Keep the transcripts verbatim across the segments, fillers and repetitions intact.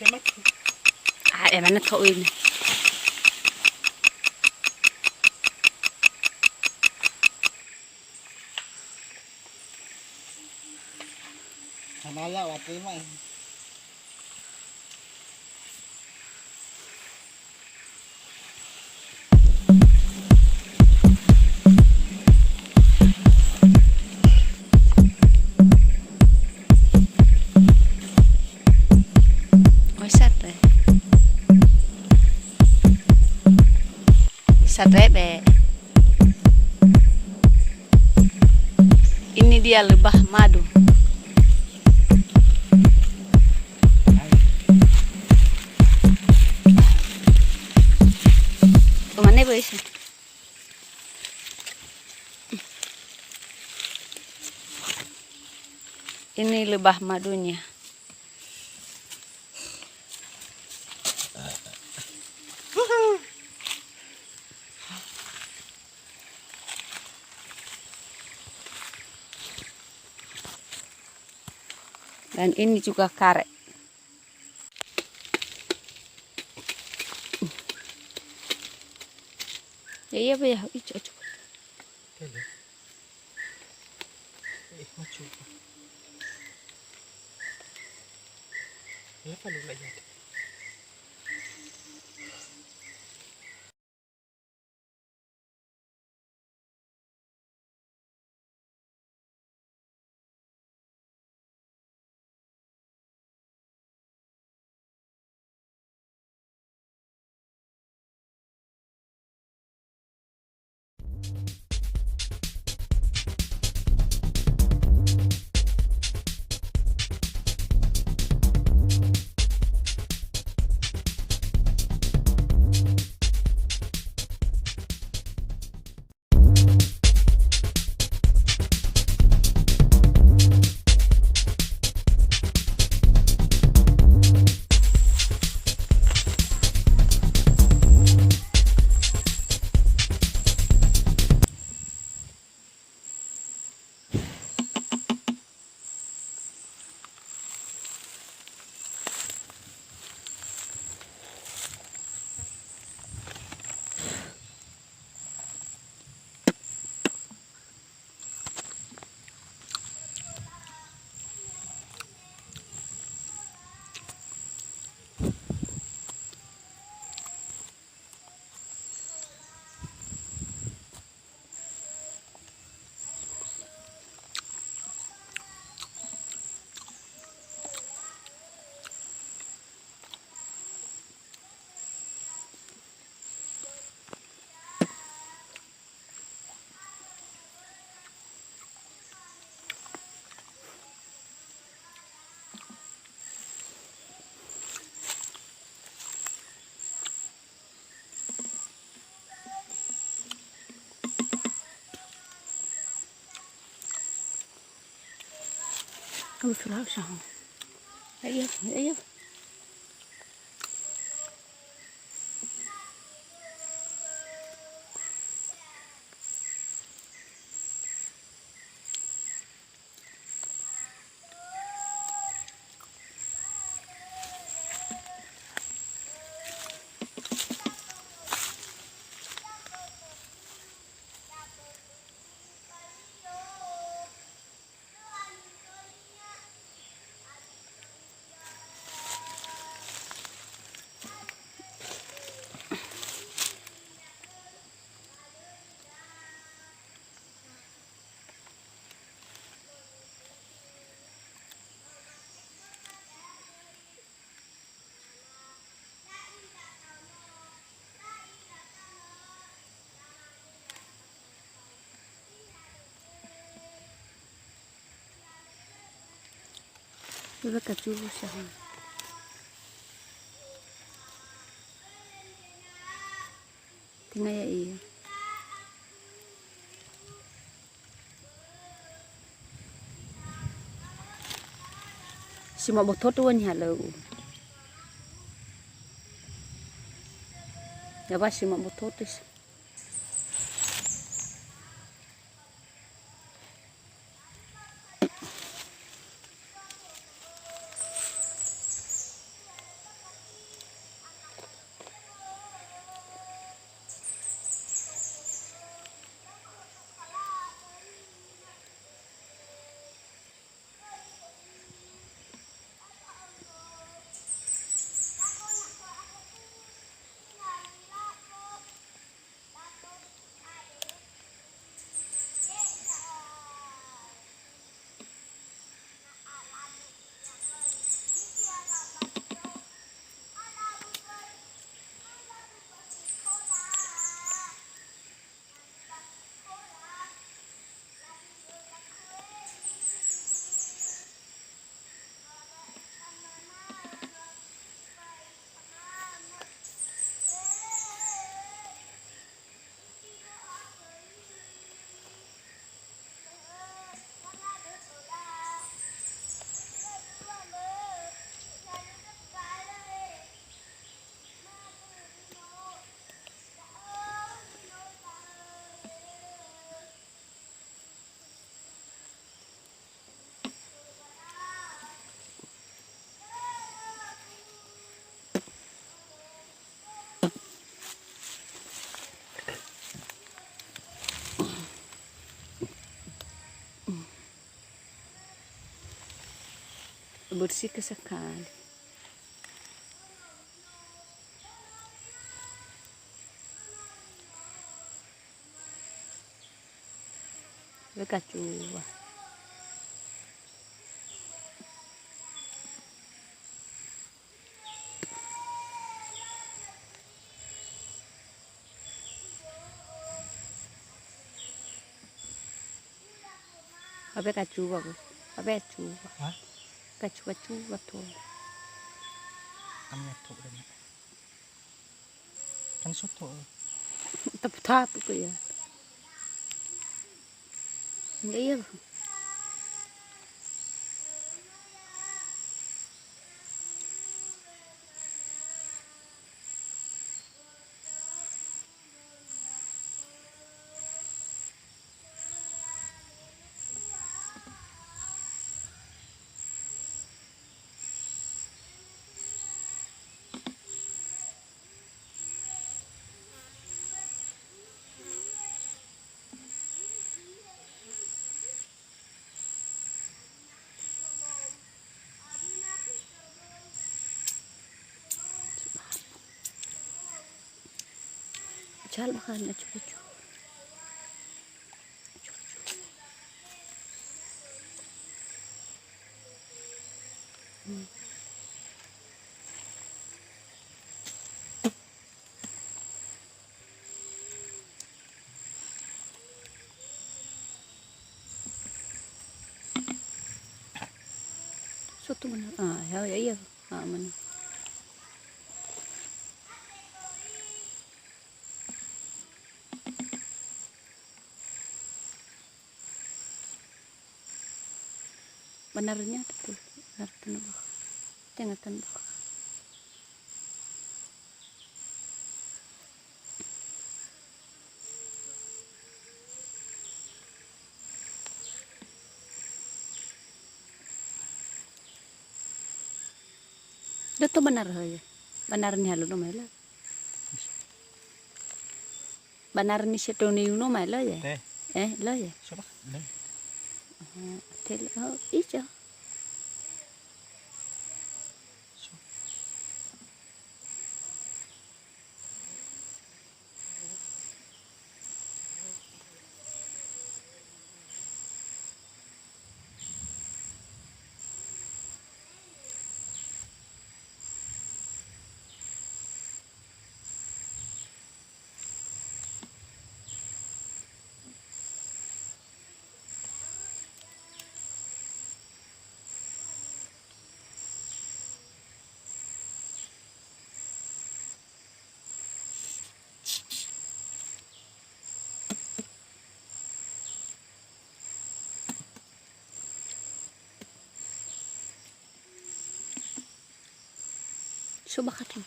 Ah, e mana to'u ini. Hamala wa tema. Oi, sate. Sate be. Ini dia lebah madu. Umane bois. Ini lebah madunya. Dan ini juga karet. Ya, iya, Beh, ya. Ih, cocok. Tele. Eh, macu. Ya, kalau lagi ada. Kamu suruh usaha. Ayo, ayo. Coba kacuruh sahun. Tenga ya iya. Si mabototo wani halau. Ya ba si mabototo. Bersih ke sekali. Weka cua. Abe kacua, abe kacua. Hah? Kacua-cua to. Kami atok dan kan soto. Tapu-tapu ke ya. Iya, iya. Jal makan na cucu. Hmm. Soto mana? Ah, ya, ya, iya. Ah, mana? Benarnya betul. Benar betul. Tengah tembak. Dato banar ya. Banar ni halu no mai la. Banar ni seto ni uno mai la ya. Teh. Eh, la ya. Coba. Teh. Oh, tel, oh, ijo. Coba kaki.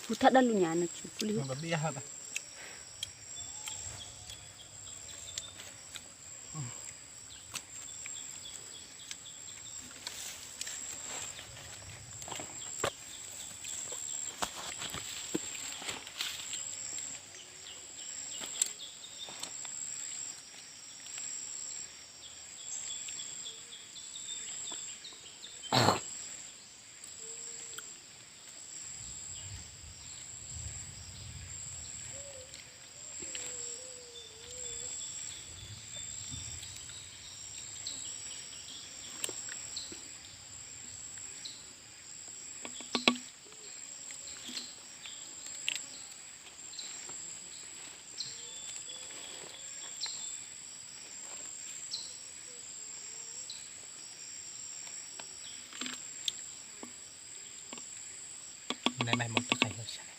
Huta dalunya anak cupuli. Nggak biasa dah. Nai mai mo takai hosha.